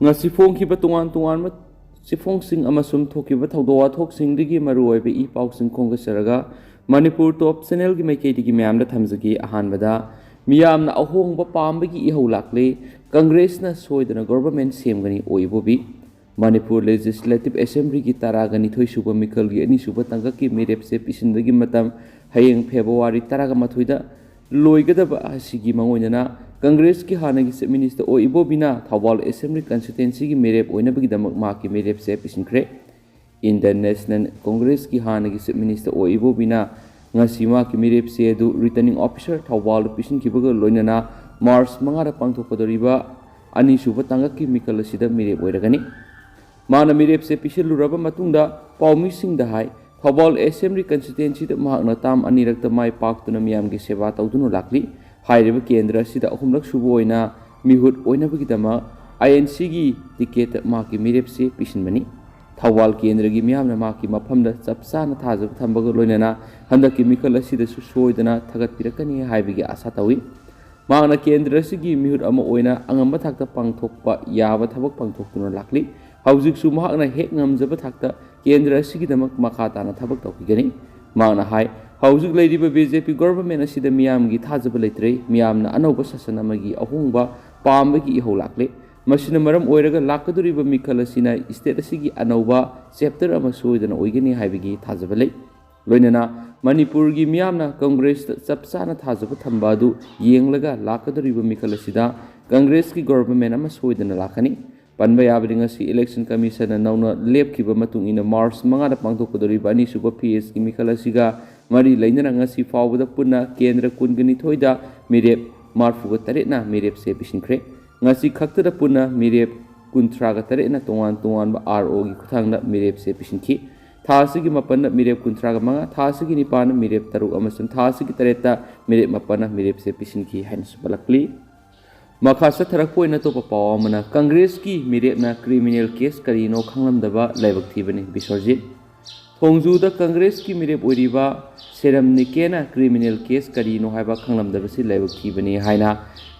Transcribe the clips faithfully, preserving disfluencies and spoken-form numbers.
ꯉꯁꯤ ꯐꯣꯡꯈꯤꯕ ꯇꯣꯉꯥꯟ ꯇꯣꯉꯥꯟꯕ ꯆꯦꯐꯣꯡꯁꯤꯡ ꯑꯃꯁꯨꯡ ꯊꯣꯛꯈꯤꯕ ꯊꯧꯗꯣꯛ ꯋꯥꯊꯣꯛꯁꯤꯡꯗꯒꯤ ꯃꯔꯨꯑꯣꯏꯕ ꯏ ꯄꯥꯎꯁꯤꯡ ꯈꯣꯝꯒꯠꯆꯔꯒ ꯃꯅꯤꯄꯨꯔ ꯇꯣꯞ ꯆꯦꯅꯦꯜꯒꯤ ꯃꯥꯏꯀꯩꯗꯒꯤ ꯃꯌꯥꯝꯗ ꯊꯝꯖꯒꯦ꯫ ꯑꯍꯥꯟꯕꯗ, ꯃꯤꯌꯥꯝꯅ ꯑꯍꯣꯡꯕ ꯄꯥꯝꯕꯒꯤ ꯏꯍꯧ ꯂꯥꯛꯂꯦ, ꯀꯪꯒ꯭ꯔꯦꯁꯅ ꯁꯣꯏꯗꯅ ꯒꯣꯚꯔꯟꯃꯦꯟꯠ ꯁꯦꯝꯒꯅꯤ꯫ ꯑꯣꯏ ꯏꯕꯣꯕꯤ꯫ ꯃꯅꯤꯄꯨꯔ ꯂꯦꯖꯤꯁꯂꯦꯇꯤꯚ ꯑꯦꯁꯦꯝꯕ꯭ꯂꯤꯒꯤ ꯇꯔꯥꯒ ꯅꯤꯊꯣꯏ ꯁꯨꯕ ꯃꯤꯈꯜꯒꯤ ꯑꯅꯤꯁꯨꯕ ꯇꯥꯡꯀꯛꯀꯤ ꯃꯤꯔꯦꯞꯁꯦ ꯄꯤꯁꯤꯟꯕꯒꯤ ꯃꯇꯝ ꯍꯌꯦꯡ ꯐꯦꯕ꯭ꯔꯨꯋꯥꯔꯤ ꯇꯔꯥꯒ ꯃꯥꯊꯣꯏꯗ ꯂꯣꯏꯒꯗꯕ ꯑꯁꯤꯒꯤ ꯃꯥꯡꯑꯣꯏꯅꯅ ꯀꯪꯒ꯭ꯔꯦꯁꯀꯤ ꯍꯥꯟꯅꯒꯤ ꯆꯤꯐ ꯃꯤꯅꯤꯁꯇꯔ ꯑꯣ ꯏꯕꯣꯕꯤꯅ ꯊꯧꯕꯥꯜ ꯑꯦꯁꯦꯝꯕ꯭ꯂꯤ ꯀꯟꯁꯇꯤꯇ꯭ꯋꯦꯟꯁꯤꯒꯤ ꯃꯤꯔꯦꯞ ꯑꯣꯏꯅꯕꯒꯤꯗꯃꯛ ꯃꯍꯥꯛꯀꯤ ꯃꯤꯔꯦꯞꯁꯦ ꯄꯤꯁꯤꯟꯈ꯭ꯔꯦ꯫ ꯏꯟꯗꯤꯌꯟ ꯅꯦꯁꯅꯦꯜ ꯀꯪꯒ꯭ꯔꯦꯁꯀꯤ ꯍꯥꯟꯅꯒꯤ ꯆꯤꯐ ꯃꯤꯅꯤꯁꯇꯔ ꯑꯣ ꯏꯕꯣꯕꯤꯅ ꯉꯁꯤ ꯃꯍꯥꯛꯀꯤ ꯃꯤꯔꯦꯞꯁꯦ ꯑꯗꯨ ꯔꯤꯇꯔꯅꯤꯡ ꯑꯣꯐꯤꯁꯥꯔ ꯊꯧꯕꯥꯜꯗ ꯄꯤꯁꯤꯟꯈꯤꯕꯒ ꯂꯣꯏꯅꯅ ꯃꯥꯔꯆ ꯃꯉꯥꯗ ꯄꯥꯡꯊꯣꯛꯀꯗꯧꯔꯤꯕ ꯑꯅꯤꯁꯨꯕ ꯇꯥꯡꯀꯛꯀꯤ ꯃꯤꯈꯜ ꯑꯁꯤꯗ ꯃꯤꯔꯦꯞ ꯑꯣꯏꯔꯒꯅꯤ꯫ ꯃꯥꯅ ꯃꯤꯔꯦꯞꯁꯦ ꯄꯤꯁꯤꯜꯂꯨꯔꯕ ꯃꯇꯨꯡꯗ ꯄꯥꯎꯃꯤꯁꯤꯡꯗ ꯍꯥꯏ, ꯊꯧꯕꯥꯜ ꯑꯦꯁꯦꯝꯕ꯭ꯂꯤ ꯀꯟꯁꯇꯤꯇ꯭ꯋꯦꯟꯁꯤꯗ ꯃꯍꯥꯛꯅ ꯇꯥꯝ ꯑꯅꯤꯔꯛꯇ ꯃꯥꯏ ꯄꯥꯛꯇꯨꯅ ꯃꯤꯌꯥꯝꯒꯤ ꯁꯦꯕꯥ ꯇꯧꯗꯨꯅ ꯂꯥꯛꯂꯤ꯫ ꯍꯥꯏꯔꯤꯕ ꯀꯦꯟꯗ꯭ꯔ ꯑꯁꯤꯗ ꯑꯍꯨꯝꯂꯛ ꯁꯨꯕ ꯑꯣꯏꯅ ꯃꯤꯍꯨꯠ ꯑꯣꯏꯅꯕꯒꯤꯗꯃꯛ ꯑꯥꯏ ꯑꯦꯟ ꯁꯤꯒꯤ ꯇꯤꯀꯦꯠꯇ ꯃꯍꯥꯛꯀꯤ ꯃꯤꯔꯦꯞꯁꯦ ꯄꯤꯁꯤꯟꯕꯅꯤ꯫ ꯊꯧꯕꯥꯜ ꯀꯦꯟꯗ꯭ꯔꯒꯤ ꯃꯤꯌꯥꯝꯅ ꯃꯍꯥꯛꯀꯤ ꯃꯐꯝꯗ ꯆꯞ ꯆꯥꯅ ꯊꯥꯖꯕ ꯊꯝꯕꯒ ꯂꯣꯏꯅꯅ ꯍꯟꯗꯛꯀꯤ ꯃꯤꯈꯜ ꯑꯁꯤꯗꯁꯨ ꯁꯣꯏꯗꯅ ꯊꯥꯒꯠꯄꯤꯔꯛꯀꯅꯤ ꯍꯥꯏꯕꯒꯤ ꯑꯥꯁꯥ ꯇꯧꯏ꯫ ꯃꯍꯥꯛꯅ ꯀꯦꯟꯗ꯭ꯔ ꯑꯁꯤꯒꯤ ꯃꯤꯍꯨꯠ ꯑꯃ ꯑꯣꯏꯅ ꯑꯉꯝꯕ ꯊꯥꯛꯇ ꯄꯥꯡꯊꯣꯛꯄ ꯌꯥꯕ ꯊꯕꯛ ꯄꯥꯡꯊꯣꯛꯇꯨꯅ ꯂꯥꯛꯂꯤ꯫ ꯍꯧꯖꯤꯛꯁꯨ ꯃꯍꯥꯛꯅ ꯍꯦꯛ ꯉꯝꯖꯕ ꯊꯥꯛꯇ ꯀꯦꯟꯗ꯭ꯔ ꯑꯁꯤꯒꯤꯗꯃꯛ ꯃꯈꯥ ꯇꯥꯅ ꯊꯕꯛ ꯇꯧꯈꯤꯒꯅꯤ꯫ ꯃꯍꯥꯛꯅ ꯍꯥꯏ, ꯍꯧꯖꯤꯛ ꯂꯩꯔꯤꯕ ꯕꯤ ꯖꯦ ꯄꯤ ꯒꯣꯚꯔꯟꯃꯦꯟꯠ ꯑꯁꯤꯗ ꯃꯤꯌꯥꯝꯒꯤ ꯊꯥꯖꯕ ꯂꯩꯇ꯭ꯔꯦ꯫ ꯃꯤꯌꯥꯝꯅ ꯑꯅꯧꯕ ꯁꯥꯁꯟ ꯑꯃꯒꯤ ꯑꯍꯣꯡꯕ ꯄꯥꯝꯕꯒꯤ ꯏꯍꯧ ꯂꯥꯛꯂꯦ꯫ ꯃꯁꯤꯅ ꯃꯔꯝ ꯑꯣꯏꯔꯒ ꯂꯥꯛꯀꯗꯧꯔꯤꯕ ꯃꯤꯈꯜ ꯑꯁꯤꯅ ꯁ꯭ꯇꯦꯠ ꯑꯁꯤꯒꯤ ꯑꯅꯧꯕ ꯆꯦꯞꯇꯔ ꯑꯃ ꯁꯣꯏꯗꯅ ꯑꯣꯏꯒꯅꯤ ꯍꯥꯏꯕꯒꯤ ꯊꯥꯖꯕ ꯂꯩ꯫ ꯂꯣꯏꯅꯅ ꯃꯅꯤꯄꯨꯔꯒꯤ ꯃꯤꯌꯥꯝꯅ ꯀꯪꯒ꯭ꯔꯦꯁꯇ ꯆꯞ ꯆꯥꯅ ꯊꯥꯖꯕ ꯊꯝꯕ ꯑꯗꯨ ꯌꯦꯡꯂꯒ ꯂꯥꯛꯀꯗꯧꯔꯤꯕ ꯃꯤꯈꯜ ꯑꯁꯤꯗ ꯀꯪꯒ꯭ꯔꯦꯁꯀꯤ ꯒꯣꯚꯔꯟꯃꯦꯟꯠ ꯑꯃ ꯁꯣꯏꯗꯅ ꯂꯥꯛꯀꯅꯤ꯫ ꯄꯟꯕ ꯌꯥꯕꯗꯤ, ꯉꯁꯤ ꯏꯂꯦꯛꯁꯟ ꯀꯃꯤꯁꯟꯅ ꯅꯧꯅ ꯂꯦꯞꯈꯤꯕ ꯃꯇꯨꯡ ꯏꯟꯅ ꯃꯥꯔꯆ ꯃꯉꯥꯗ ꯄꯥꯡꯊꯣꯛꯀꯗꯧꯔꯤꯕ ꯑꯅꯤꯁꯨꯕ ꯐꯦꯖꯀꯤ ꯃꯤꯈꯜ ꯑꯁꯤꯒ ꯃꯔꯤ ꯂꯩꯅꯅ ꯉꯁꯤ ꯐꯥꯎꯕꯗ ꯄꯨꯟꯅ ꯀꯦꯟꯗ꯭ꯔ ꯀꯨꯟꯒ ꯅꯤꯊꯣꯏꯗ ꯃꯤꯔꯦꯞ ꯃꯔꯤꯐꯨꯒ ꯇꯔꯦꯠꯅ ꯃꯤꯔꯦꯞꯁꯦ ꯄꯤꯁꯤꯟꯈ꯭ꯔꯦ꯫ ꯉꯁꯤ ꯈꯛꯇꯗ ꯄꯨꯟꯅ ꯃꯤꯔꯦꯞ ꯀꯨꯟꯊ꯭ꯔꯥꯒ ꯇꯔꯦꯠꯅ ꯇꯣꯉꯥꯟ ꯇꯣꯉꯥꯟꯕ ꯑꯥꯔ ꯑꯣꯒꯤ ꯈꯨꯠꯊꯥꯡꯗ ꯃꯤꯔꯦꯞꯁꯦ ꯄꯤꯁꯤꯟꯈꯤ꯫ ꯊꯥ ꯑꯁꯤꯒꯤ ꯃꯥꯄꯟꯗ ꯃꯤꯔꯦꯞ ꯀꯨꯟꯊ꯭ꯔꯥꯒ ꯃꯉꯥ, ꯊꯥ ꯑꯁꯤꯒꯤ ꯅꯤꯄꯥꯟꯗ ꯃꯤꯔꯦꯞ ꯇꯔꯨꯛ ꯑꯃꯁꯨꯡ ꯊꯥ ꯑꯁꯤꯒꯤ ꯇꯔꯦꯠꯇ ꯃꯤꯔꯦꯞ ꯃꯥꯄꯟꯅ ꯃꯤꯔꯦꯞꯁꯦ ꯄꯤꯁꯤꯟꯈꯤ ꯍꯥꯏꯅꯁꯨ ꯄꯜꯂꯛꯂꯤ꯫ ꯃꯈꯥ ꯆꯠꯊꯔꯛꯄ ꯑꯣꯏꯅ ꯑꯇꯣꯞꯄ ꯄꯥꯎ ꯑꯃꯅ, ꯀꯪꯒ꯭ꯔꯦꯁꯀꯤ ꯃꯤꯔꯦꯞꯅ ꯀ꯭ꯔꯤꯃꯤꯅꯦꯜ ꯀꯦꯁ ꯀꯔꯤꯅꯣ ꯈꯪꯂꯝꯗꯕ ꯂꯥꯏꯕꯛ ꯊꯤꯕꯅꯤ, ꯕꯤꯁ꯭ꯋꯖꯤꯠ꯫ ꯊꯣꯡꯖꯨꯗ ꯀꯪꯒ꯭ꯔꯦꯁꯀꯤ ꯃꯤꯔꯦꯞ ꯑꯣꯏꯔꯤꯕ ꯁꯦꯔꯝ ꯅꯤꯀꯦꯅ ꯀ꯭ꯔꯤꯃꯤꯅꯦꯜ ꯀꯦꯁ ꯀꯔꯤꯅꯣ ꯍꯥꯏꯕ ꯈꯪꯂꯝꯗꯕꯁꯤ ꯂꯥꯏꯕꯛ ꯊꯤꯕꯅꯤ ꯍꯥꯏꯅ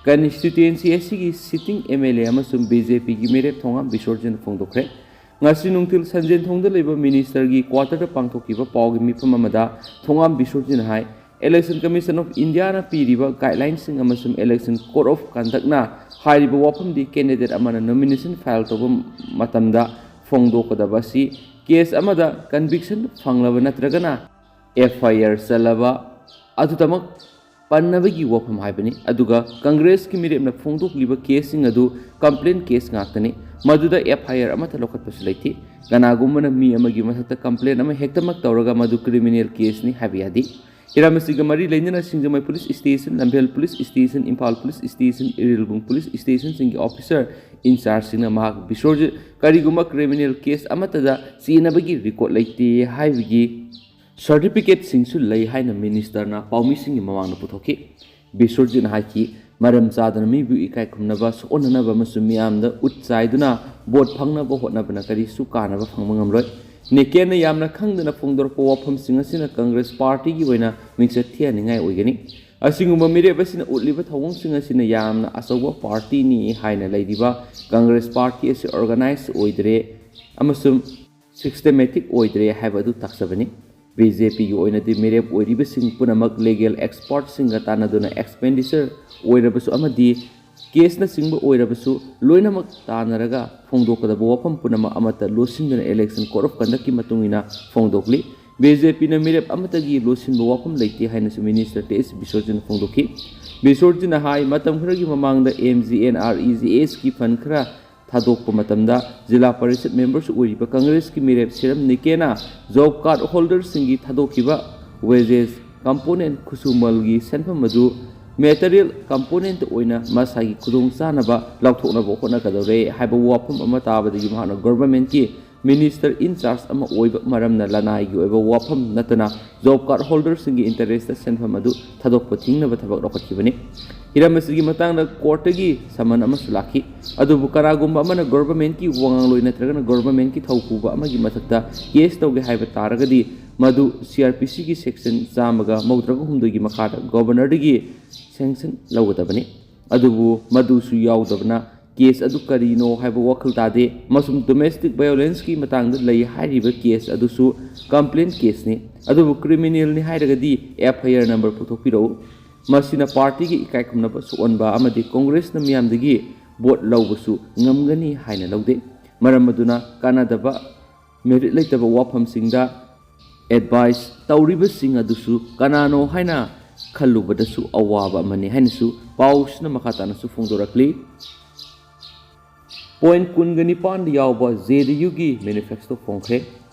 Constituency ꯑꯁꯤꯒꯤ sitting M L A ꯑꯃꯁꯨꯡ B J Pꯒꯤ ꯃꯤꯔꯦꯞ ꯊꯣꯉꯥꯝ ꯕꯤꯁꯣꯔꯖꯤꯠꯅ ꯐꯣꯡꯗꯣꯛꯈ꯭ꯔꯦ꯫ ꯉꯁꯤ ꯅꯨꯡꯊꯤꯜ ꯁꯟꯖꯦꯟꯊꯣꯡꯗ ꯂꯩꯕ ministerꯒꯤ quarterꯗ ꯄꯥꯡꯊꯣꯛꯈꯤꯕ ꯄꯥꯎꯒꯤ ꯃꯤꯐꯝ ꯑꯃꯗ ꯊꯣꯉꯥꯝ ꯕꯤꯁꯣꯔꯖꯤꯠꯅ ꯍꯥꯏ, Election Commission of Indiaꯅ ꯄꯤꯔꯤꯕ guidelinesꯁꯤꯡ ꯑꯃꯁꯨꯡ Election Code of Conductꯅ ꯍꯥꯏꯔꯤꯕ ꯋꯥꯐꯝꯗꯤ candidate ꯑꯃꯅ nomination file ꯇꯧꯕ ꯃꯇꯝꯗ ꯐꯣꯡꯗꯣꯛꯀꯗꯕ ꯑꯁꯤ case ꯑꯃꯗ conviction ꯐꯪꯂꯕ ꯅꯠꯇ꯭ꯔꯒꯅ F I R ꯆꯜꯂꯕ ꯑꯗꯨꯗꯃꯛ ꯄꯟꯅꯕꯒꯤ ꯋꯥꯐꯝ ꯍꯥꯏꯕꯅꯤ꯫ ꯑꯗꯨꯒ Congressꯀꯤ ꯃꯤꯔꯦꯞꯅ ꯐꯣꯡꯗꯣꯛꯂꯤꯕ caseꯁꯤꯡ ꯑꯗꯨ complaint case ꯉꯥꯛꯇꯅꯤ꯫ ꯃꯗꯨꯗ F I R ꯑꯃꯠꯇ ꯂꯧꯈꯠꯄꯁꯨ ꯂꯩꯇꯦ꯫ ꯀꯅꯥꯒꯨꯝꯕꯅ ꯃꯤ ꯑꯃꯒꯤ ꯃꯊꯛꯇ complaint ꯑꯃ ꯍꯦꯛꯇꯃꯛ ꯇꯧꯔꯒ ꯃꯗꯨ criminal caseꯅꯤ ꯍꯥꯏꯕ ꯌꯥꯗꯦ꯫ ꯍꯤꯔꯝ ꯑꯁꯤꯒ ꯃꯔꯤ ꯂꯩꯅꯅ ꯁꯤꯡꯖꯃꯩ Police Station, ꯂꯝꯐꯦꯜ Police Station, Imphal Police Station, Irilbung Police Stationꯁꯤꯡꯒꯤ officer in chargeꯁꯤꯡꯅ ꯃꯍꯥꯛ ꯕꯤꯁꯣꯔꯖꯤꯠ ꯀꯔꯤꯒꯨꯝꯕ criminal case ꯑꯃꯠꯇꯗ ꯆꯦꯟꯅꯕꯒꯤ record ꯂꯩꯇꯦ ꯍꯥꯏꯕꯒꯤ certificateꯁꯤꯡꯁꯨ ꯂꯩ ꯍꯥꯏꯅ ministerꯅ ꯄꯥꯎꯃꯤꯁꯤꯡꯒꯤ ꯃꯃꯥꯡꯗ ꯄꯨꯊꯣꯛꯈꯤ꯫ ꯕꯤꯁꯣꯔꯖꯤꯠꯅ ꯍꯥꯏꯈꯤ, ꯃꯔꯝ ꯆꯥꯗꯅ ꯃꯤꯕꯨ ꯏꯀꯥꯏ ꯈꯨꯝꯅꯕ, ꯁꯣꯛꯍꯟꯅꯅꯕ ꯑꯃꯁꯨꯡ ꯃꯤꯌꯥꯝꯗ ꯎꯠ ꯆꯥꯏꯗꯨꯅ vote ꯐꯪꯅꯕ ꯍꯣꯠꯅꯕꯅ ꯀꯔꯤꯁꯨ ꯀꯥꯟꯅꯕ ꯐꯪꯕ ꯉꯝꯂꯣꯏ꯫ ꯅꯦꯀꯦꯟꯅ ꯌꯥꯝꯅ ꯈꯪꯗꯅ ꯐꯣꯡꯗꯣꯔꯛꯄ ꯋꯥꯐꯝꯁꯤꯡ ꯑꯁꯤꯅ Congress partyꯒꯤ ꯑꯣꯏꯅ ꯃꯤꯡꯆꯠ ꯊꯤꯍꯟꯅꯤꯡꯉꯥꯏ ꯑꯣꯏꯒꯅꯤ꯫ ꯑꯁꯤꯒꯨꯝꯕ ꯃꯤꯔꯦꯞ ꯑꯁꯤꯅ ꯎꯠꯂꯤꯕ ꯊꯧꯑꯣꯡꯁꯤꯡ ꯑꯁꯤꯅ ꯌꯥꯝꯅ ꯑꯆꯧꯕ partyꯅꯤ ꯍꯥꯏꯅ ꯂꯩꯔꯤꯕ Congress party ꯑꯁꯤ organize ꯑꯣꯏꯗ꯭ꯔꯦ ꯑꯃꯁꯨꯡ systematic ꯑꯣꯏꯗ꯭ꯔꯦ ꯍꯥꯏꯕ ꯑꯗꯨ ꯇꯥꯛꯆꯕꯅꯤ꯫ B J Pꯒꯤ ꯑꯣꯏꯅꯗꯤ ꯃꯤꯔꯦꯞ ꯑꯣꯏꯔꯤꯕꯁꯤꯡ ꯄꯨꯝꯅꯃꯛ legal expertꯁꯤꯡꯒ ꯇꯥꯟꯅꯗꯨꯅ expenditure ꯑꯣꯏꯔꯕꯁꯨ ꯑꯃꯗꯤ caseꯅꯆꯤꯡꯕ ꯑꯣꯏꯔꯕꯁꯨ ꯂꯣꯏꯅꯃꯛ ꯇꯥꯟꯅꯔꯒ ꯐꯣꯡꯗꯣꯛꯀꯗꯕ ꯋꯥꯐꯝ ꯄꯨꯝꯅꯃꯛ ꯑꯃꯠꯇ ꯂꯣꯠꯁꯤꯟꯗꯨꯅ election code of conductꯀꯤ ꯃꯇꯨꯡ ꯏꯟꯅ ꯐꯣꯡꯗꯣꯛꯂꯤ꯫ B J Pꯅ ꯃꯤꯔꯦꯞ ꯑꯃꯠꯇꯒꯤ ꯂꯣꯠꯁꯤꯟꯕ ꯋꯥꯐꯝ ꯂꯩꯇꯦ ꯍꯥꯏꯅꯁꯨ minister ꯇꯦ ꯑꯦꯁ ꯕꯤꯁꯣꯔꯖꯤꯠꯅ ꯐꯣꯡꯗꯣꯛꯈꯤ꯫ ꯕꯤꯁꯣꯔꯖꯤꯠꯅ ꯍꯥꯏ, ꯃꯇꯝ ꯈꯔꯒꯤ ꯃꯃꯥꯡꯗ M G N R E G Sꯀꯤ fund ꯈꯔ ꯊꯥꯗꯣꯛꯄ ꯃꯇꯝꯗ ꯖꯤꯂꯥ ꯄꯔꯤꯁꯠ memberꯁꯨ ꯑꯣꯏꯔꯤꯕ Congressꯀꯤ ꯃꯤꯔꯦꯞ ꯁꯤꯔꯝ ꯅꯤꯀꯦꯅ job card holderꯁꯤꯡꯒꯤ ꯊꯥꯗꯣꯛꯈꯤꯕ wages component ꯈꯨꯠꯁꯨꯃꯜꯒꯤ ꯁꯦꯟꯐꯝ ꯑꯗꯨ material component ꯑꯣꯏꯅ ꯃꯁꯥꯒꯤ ꯈꯨꯗꯣꯡꯆꯥꯅꯕ ꯂꯧꯊꯣꯛꯅꯕ ꯍꯣꯠꯅꯒꯗꯧꯔꯦ ꯍꯥꯏꯕ ꯋꯥꯐꯝ ꯑꯃ ꯇꯥꯕꯗꯒꯤ ꯃꯍꯥꯛꯅ governmentꯀꯤ minister in charge ꯑꯃ ꯑꯣꯏꯕ ꯃꯔꯝꯅ ꯂꯅꯥꯏꯒꯤ ꯑꯣꯏꯕ ꯋꯥꯐꯝ ꯅꯠꯇꯅ job card holderꯁꯤꯡꯒꯤ interestꯇ ꯁꯦꯟꯐꯝ ꯑꯗꯨ ꯊꯥꯗꯣꯛꯄ ꯊꯤꯡꯅꯕ ꯊꯕꯛ ꯂꯧꯈꯠꯈꯤꯕꯅꯤ꯫ ꯍꯤꯔꯝ ꯑꯁꯤꯒꯤ ꯃꯇꯥꯡꯗ courtꯇꯒꯤ summon ꯑꯃꯁꯨ ꯂꯥꯛꯈꯤ꯫ ꯑꯗꯨꯕꯨ ꯀꯅꯥꯒꯨꯝꯕ ꯑꯃꯅ governmentꯀꯤ ꯋꯥꯉꯥꯡꯂꯣꯏ ꯅꯠꯇ꯭ꯔꯒꯅ governmentꯀꯤ ꯊꯧꯄꯨꯕ ꯑꯃꯒꯤ ꯃꯊꯛꯇ case ꯇꯧꯒꯦ ꯍꯥꯏꯕ ꯇꯥꯔꯒꯗꯤ ꯃꯗꯨ C R P Cꯒꯤ section ꯆꯥꯝꯃꯒ ꯃꯧꯗ꯭ꯔꯥꯒ ꯍꯨꯝꯗꯣꯏꯒꯤ ꯃꯈꯥꯗ governorꯗꯒꯤ sanction ꯂꯧꯒꯗꯕꯅꯤ꯫ ꯑꯗꯨꯕꯨ ꯃꯗꯨꯁꯨ ꯌꯥꯎꯗꯕꯅ case ꯑꯗꯨ ꯀꯔꯤꯅꯣ ꯍꯥꯏꯕ ꯋꯥꯈꯜ ꯇꯥꯗꯦ꯫ ꯑꯃꯁꯨꯡ domestic violence ꯀꯤ ꯃꯇꯥꯡꯗ ꯂꯩ ꯍꯥꯏꯔꯤꯕ case ꯑꯗꯨꯁꯨ complaint case ꯅꯤ, ꯑꯗꯨꯕꯨ criminal ꯅꯤ ꯍꯥꯏꯔꯒꯗꯤ F I R number ꯄꯨꯊꯣꯛꯄꯤꯔꯛꯎ꯫ ꯃꯁꯤꯅ party ꯒꯤ ꯏꯀꯥꯏ ꯈꯨꯝꯅꯕ ꯁꯣꯛꯍꯟꯕ ꯑꯃꯗꯤ Congress ꯅ ꯃꯤꯌꯥꯝꯗꯒꯤ vote ꯂꯧꯕꯁꯨ ꯉꯝꯒꯅꯤ ꯍꯥꯏꯅ ꯂꯧꯗꯦ꯫ ꯃꯔꯝ ꯑꯗꯨꯅ ꯀꯥꯟꯅꯗꯕ, merit ꯂꯩꯇꯕ ꯋꯥꯐꯝꯁꯤꯡꯗ advice ꯇꯧꯔꯤꯕꯁꯤꯡ ꯑꯗꯨꯁꯨ ꯀꯅꯥꯅꯣ ꯍꯥꯏꯅ ꯈꯜꯂꯨꯕꯗꯁꯨ ꯑꯋꯥꯕ ꯑꯃꯅꯤ ꯍꯥꯏꯅꯁꯨ ꯄꯥꯎꯁꯤꯅ ꯃꯈꯥ ꯇꯥꯅꯁꯨ ꯐꯣꯡꯗꯣꯔꯛꯂꯤ꯫ Point ꯀꯨꯟꯒ ꯅꯤꯄꯥꯟꯗ ꯌꯥꯎꯕ J D U ꯒꯤ manifesto ꯐꯣꯡꯈ꯭ꯔꯦ꯫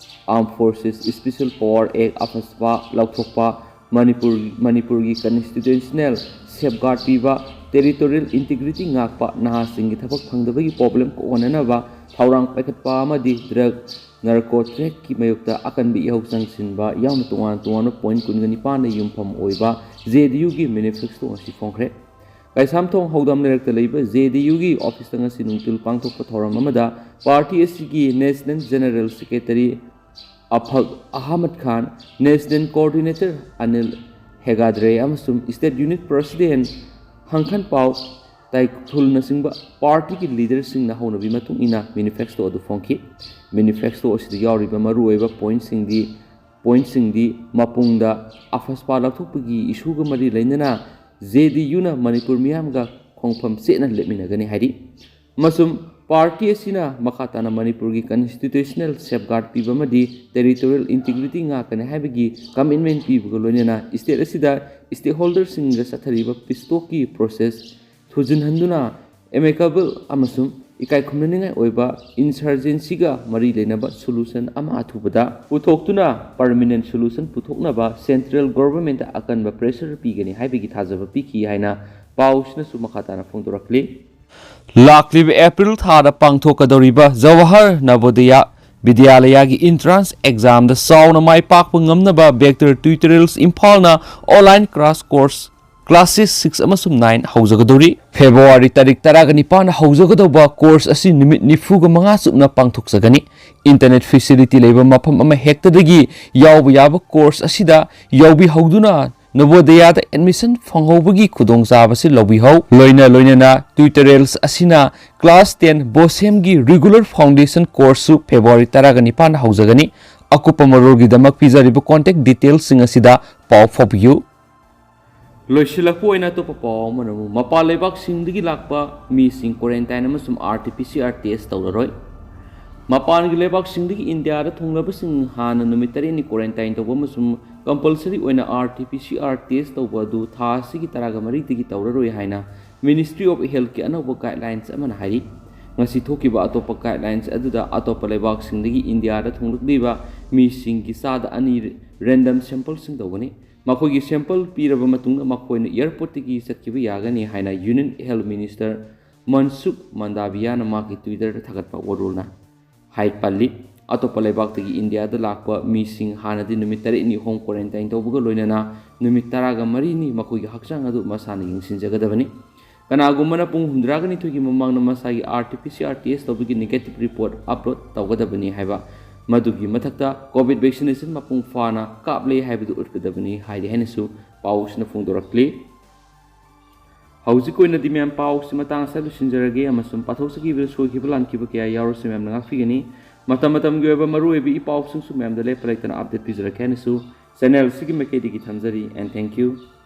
Armed Forces Special Power Act, AFSPA ꯂꯧꯊꯣꯛꯄ, ꯃꯅꯤꯄꯨꯔ, ꯃꯅꯤꯄꯨꯔꯒꯤ constitutional safeguard ꯄꯤꯕ, territorial integrity ꯉꯥꯛꯄ, ꯅꯍꯥꯁꯤꯡꯒꯤ ꯊꯕꯛ ꯐꯪꯗꯕꯒꯤ problem ꯀꯣꯛꯍꯟꯅꯅꯕ ꯊꯧꯔꯥꯡ ꯄꯥꯏꯈꯠꯄ ꯑꯃꯗꯤ drug, narco trade ꯀꯤ ꯃꯥꯌꯣꯛꯇ ꯑꯀꯟꯕ ꯏꯍꯧ ꯆꯪꯁꯤꯟꯕ ꯌꯥꯎꯅ ꯇꯣꯉꯥꯟ ꯇꯣꯉꯥꯟꯕ point ꯀꯨꯟꯒ ꯅꯤꯄꯥꯟꯅ ꯌꯨꯝꯐꯝ ꯑꯣꯏꯕ J D U ꯒꯤ manifesto ꯉꯁꯤ ꯐꯣꯡꯈ꯭ꯔꯦ꯫ ꯀꯩꯁꯥꯝꯊꯣꯡ ꯍꯧꯗꯝ ꯂꯩꯔꯛꯇ ꯂꯩꯕ J D U ꯒꯤ office ꯇ ꯉꯁꯤ ꯅꯨꯡꯊꯤꯜ ꯄꯥꯡꯊꯣꯛꯄ ꯊꯧꯔꯝ ꯑꯃꯗ party ꯑꯁꯤꯒꯤ National General Secretary ꯑꯐꯛ ꯑꯍꯃꯗ ꯈꯥꯟ, National Coordinator ꯑꯅꯤꯜ ꯍꯦꯒꯥꯗ꯭ꯔꯦ ꯑꯃꯁꯨꯡ State Unit President ꯍꯪꯈꯟꯄꯥꯎ ꯇꯥꯏꯊꯨꯜꯅꯆꯤꯡꯕ party ꯒꯤ leader ꯁꯤꯡꯅ ꯍꯧꯅꯕꯤ ꯃꯇꯨꯡ ꯏꯟꯅ manifesto ꯑꯗꯨ ꯐꯣꯡꯈꯤ꯫ Manifesto ꯑꯁꯤꯗ ꯌꯥꯎꯔꯤꯕ ꯃꯔꯨꯑꯣꯏꯕ point ꯁꯤꯡꯗꯤ, point ꯁꯤꯡꯗꯤ ꯃꯄꯨꯡꯗ AFSPA ꯂꯧꯊꯣꯛꯄꯒꯤ issue ꯒ ꯃꯔꯤ ꯂꯩꯅꯅ J D U ꯅ ꯃꯅꯤꯄꯨꯔ ꯃꯤꯌꯥꯝꯒ ꯈꯣꯡꯐꯝ ꯆꯦꯠꯅ ꯂꯦꯞꯃꯤꯟꯅꯒꯅꯤ ꯍꯥꯏꯔꯤ꯫ ꯑꯃꯁꯨꯡ party ꯑꯁꯤꯅ ꯃꯈꯥ ꯇꯥꯅ ꯃꯅꯤꯄꯨꯔꯒꯤ constitutional safeguard ꯄꯤꯕ ꯑꯃꯗꯤ territorial integrity ꯉꯥꯛꯀꯅꯤ ꯍꯥꯏꯕꯒꯤ commitment ꯄꯤꯕꯒ ꯂꯣꯏꯅꯅ state ꯑꯁꯤꯗ stakeholder ꯁꯤꯡꯒ ꯆꯠꯊꯔꯤꯕ peace talk ꯀꯤ process ꯊꯨꯖꯤꯟꯍꯟꯗꯨꯅ amicable ꯑꯃꯁꯨꯡ ꯏꯀꯥꯏ ꯈꯨꯝꯅꯅꯤꯡꯉꯥꯏ ꯑꯣꯏꯕ insurgency ꯒ ꯃꯔꯤ ꯂꯩꯅꯕ solution ꯑꯃ ꯑꯊꯨꯕꯗ ꯄꯨꯊꯣꯛꯇꯨꯅ permanent solution ꯄꯨꯊꯣꯛꯅꯕ central government ꯇ ꯑꯀꯟꯕ pressure ꯄꯤꯒꯅꯤ ꯍꯥꯏꯕꯒꯤ ꯊꯥꯖꯕ ꯄꯤꯈꯤ ꯍꯥꯏꯅ ꯄꯥꯎꯁꯤꯅꯁꯨ ꯃꯈꯥ ꯇꯥꯅ ꯐꯣꯡꯗꯣꯔꯛꯂꯤ꯫ ꯂꯥꯛꯂꯤꯕ April ꯊꯥꯗ ꯄꯥꯡꯊꯣꯛꯀꯗꯧꯔꯤꯕ ꯖꯋꯥꯍꯔ ꯅꯕꯣꯗꯌ ꯕꯤꯗ꯭ꯌꯥꯂꯌꯒꯤ entrance exam ꯗ ꯆꯥꯎꯅ ꯃꯥꯏ ꯄꯥꯛꯄ ꯉꯝꯅꯕ Vector Tutorials ꯏꯝꯐꯥꯜꯅ online crash course classes six ꯑꯃꯁꯨꯡ nine ꯍꯧꯖꯒꯗꯧꯔꯤ꯫ February ꯇꯥꯔꯤꯛ ꯇꯔꯥꯒ ꯅꯤꯄꯥꯟꯗ ꯍꯧꯖꯒꯗꯧꯕ course ꯑꯁꯤ ꯅꯨꯃꯤꯠ ꯅꯤꯐꯨꯒ ꯃꯉꯥ ꯆꯨꯞꯅ ꯄꯥꯡꯊꯣꯛꯆꯒꯅꯤ꯫ Internet facility ꯂꯩꯕ ꯃꯐꯝ ꯑꯃ ꯍꯦꯛꯇꯗꯒꯤ ꯌꯥꯎꯕ ꯌꯥꯕ course ꯑꯁꯤꯗ ꯌꯥꯎꯕꯤꯍꯧꯗꯨꯅ ꯅꯕꯣꯗꯌꯥꯗ ꯑꯦꯗꯃꯤꯁꯟ ꯐꯪꯍꯧꯕꯒꯤ ꯈꯨꯗꯣꯡꯆꯥꯕꯁꯤ ꯂꯧꯕꯤꯍꯧ꯫ ꯂꯣꯏꯅ ꯂꯣꯏꯅꯅ ꯇ꯭ꯌꯨꯇꯣꯔꯤꯌꯦꯜꯁ ꯑꯁꯤꯅ ꯀ꯭ꯂꯥꯁ ꯇꯦꯟ ꯕꯣꯁꯦꯝꯒꯤ ꯔꯤꯒꯨꯂꯔ ꯐꯥꯎꯟꯗꯦꯁꯟ ꯀꯣꯔꯁꯁꯨ ꯐꯦꯕ꯭ꯔꯨꯋꯥꯔꯤ ꯇꯔꯥꯒ ꯅꯤꯄꯥꯟꯗ ꯍꯧꯖꯒꯅꯤ꯫ ꯑꯀꯨꯞꯄ ꯃꯔꯣꯜꯒꯤꯗꯃꯛ ꯄꯤꯖꯔꯤꯕ ꯀꯣꯟꯇꯦꯛ ꯗꯤꯇꯦꯜꯁꯁꯤꯡ ꯑꯁꯤꯗ ꯄꯥꯎ ꯐꯥꯎꯕꯤꯌꯨ꯫ ꯂꯣꯏꯁꯤꯜꯂꯛꯄ ꯑꯣꯏꯅ ꯑꯇꯣꯞꯄ ꯄꯥꯎ ꯑꯃꯅ ꯑꯃꯨꯛ ꯃꯄꯥꯟ ꯂꯩꯕꯥꯛꯁꯤꯡꯗꯒꯤ ꯂꯥꯛꯄ ꯃꯤꯁꯤꯡ ꯀ꯭ꯋꯥꯔꯦꯟꯇꯥꯏꯟ ꯑꯃꯁꯨꯡ R T P C R test ꯇꯧꯔꯔꯣꯏ꯫ ꯃꯄꯥꯟꯒꯤ ꯂꯩꯕꯥꯛꯁꯤꯡꯗꯒꯤ ꯏꯟꯗꯤꯌꯥꯗ ꯊꯨꯡꯂꯕꯁꯤꯡ ꯍꯥꯟꯅ ꯅꯨꯃꯤꯠ ꯇꯔꯦꯠꯅꯤ ꯀ꯭ꯋꯥꯔꯦꯟꯇꯥꯏꯟ ꯇꯧꯕ ꯑꯃꯁꯨꯡ ꯀꯝꯄꯜꯁꯔꯤ ꯑꯣꯏꯅ R T P C R test ꯇꯧꯕ ꯑꯗꯨ ꯊꯥ ꯑꯁꯤꯒꯤ ꯇꯔꯥꯒ ꯃꯔꯤꯗꯒꯤ ꯇꯧꯔꯔꯣꯏ ꯍꯥꯏꯅ ꯃꯤꯅꯤꯁꯇ꯭ꯔꯤ ꯑꯣꯐ ꯍꯦꯜꯊꯀꯤ ꯑꯅꯧꯕ ꯒꯥꯏꯗꯂꯥꯏꯟꯁ ꯑꯃꯅ ꯍꯥꯏꯔꯤ꯫ ꯉꯁꯤ ꯊꯣꯛꯈꯤꯕ ꯑꯇꯣꯞꯄ ꯒꯥꯏꯗꯂꯥꯏꯟꯁ ꯑꯗꯨꯗ ꯑꯇꯣꯞꯄ ꯂꯩꯕꯥꯛꯁꯤꯡꯗꯒꯤ ꯏꯟꯗꯤꯌꯥꯗ ꯊꯨꯡꯂꯛꯂꯤꯕ ꯃꯤꯁꯤꯡꯒꯤ ꯆꯥꯗ ꯑꯅꯤ ꯔꯦꯟꯗꯝ ꯁꯦꯝꯄꯜꯁꯤꯡ ꯇꯧꯒꯅꯤ꯫ ꯃꯈꯣꯏꯒꯤ ꯁꯦꯝꯄꯜ ꯄꯤꯔꯕ ꯃꯇꯨꯡꯗ ꯃꯈꯣꯏꯅ ꯑꯦꯌꯔꯄꯣꯔꯠꯇꯒꯤ ꯆꯠꯈꯤꯕ ꯌꯥꯒꯅꯤ ꯍꯥꯏꯅ ꯌꯨꯅꯤꯌꯟ ꯍꯦꯜꯊ ꯃꯤꯅꯤꯁꯇꯔ ꯃꯟꯁꯨꯈ ꯃꯟꯗꯥꯚꯤꯌꯥꯅ ꯃꯍꯥꯛꯀꯤ ꯇ꯭ꯋꯤꯇꯔꯗ ꯊꯥꯒꯠꯄ ꯋꯥꯔꯣꯜꯅ ꯍꯥꯏ ꯄꯜꯂꯤ꯫ ꯑꯇꯣꯞꯄ ꯂꯩꯕꯥꯛꯇꯒꯤ ꯏꯟꯗꯤꯌꯥꯗ ꯂꯥꯛꯄ ꯃꯤꯁꯤꯡ ꯍꯥꯟꯅꯗꯤ ꯅꯨꯃꯤꯠ ꯇꯔꯦꯠꯅꯤ ꯍꯣꯝ ꯀ꯭ꯋꯥꯔꯦꯟꯇꯥꯏꯟ ꯇꯧꯕꯒ ꯂꯣꯏꯅꯅ ꯅꯨꯃꯤꯠ ꯇꯔꯥꯒ ꯃꯔꯤꯅꯤ ꯃꯈꯣꯏꯒꯤ ꯍꯛꯆꯥꯡ ꯑꯗꯨ ꯃꯁꯥꯅ ꯌꯦꯡꯁꯤꯟꯖꯒꯗꯕꯅꯤ꯫ ꯀꯅꯥꯒꯨꯝꯕꯅ ꯄꯨꯡ ꯍꯨꯝꯗ꯭ꯔꯥꯒ ꯅꯤꯊꯣꯏꯒꯤ ꯃꯃꯥꯡꯗ ꯃꯁꯥꯒꯤ R T P C R test ꯇꯧꯕꯒꯤ ꯅꯦꯒꯦꯇꯤꯚ ꯔꯤꯄꯣꯔꯠ ꯑꯞꯂꯣꯗ ꯇꯧꯒꯗꯕꯅꯤ ꯍꯥꯏꯕ, ꯃꯗꯨꯒꯤ ꯃꯊꯛꯇ ꯀꯣꯚꯤꯗ ꯚꯦꯛꯁꯤꯅꯦꯁꯟ ꯃꯄꯨꯡ ꯐꯥꯅ ꯀꯥꯞꯂꯦ ꯍꯥꯏꯕꯗꯨ ꯎꯠꯀꯗꯕꯅꯤ ꯍꯥꯏꯔꯤ ꯍꯥꯏꯅꯁꯨ ꯄꯥꯎꯁꯤꯅ ꯐꯣꯡꯗꯣꯔꯛꯂꯤ꯫ ꯍꯧꯖꯤꯛꯀꯤ ꯑꯣꯏꯅꯗꯤ ꯃꯌꯥꯝ ꯄꯥꯎꯁꯤ ꯃꯇꯥꯡ ꯑꯁꯤꯗ ꯂꯣꯏꯁꯤꯟꯖꯔꯒꯦ ꯑꯃꯁꯨꯡ ꯄꯥꯊꯣꯛꯆꯈꯤꯕꯗ ꯁꯣꯏꯈꯤꯕ ꯂꯥꯟꯈꯤꯕ ꯀꯌꯥ ꯌꯥꯎꯔꯁꯨ ꯃꯌꯥꯝꯅ ꯉꯥꯛꯄꯤꯒꯅꯤ꯫ ꯃꯇꯝ ꯃꯇꯝꯒꯤ ꯑꯣꯏꯕ ꯃꯔꯨꯑꯣꯏꯕ ꯏ ꯄꯥꯎꯁꯤꯡꯁꯨ ꯃꯌꯥꯝꯗ ꯂꯦꯞꯄ ꯂꯩꯇꯅ ꯑꯞꯗꯦꯠ ꯄꯤꯖꯔꯛꯀꯦ ꯍꯥꯏꯅꯁꯨ ꯆꯦꯅꯦꯜ ꯑꯁꯤꯒꯤ ꯃꯥꯏꯀꯩꯗꯒꯤ ꯊꯝꯖꯔꯤ꯫ And thank you.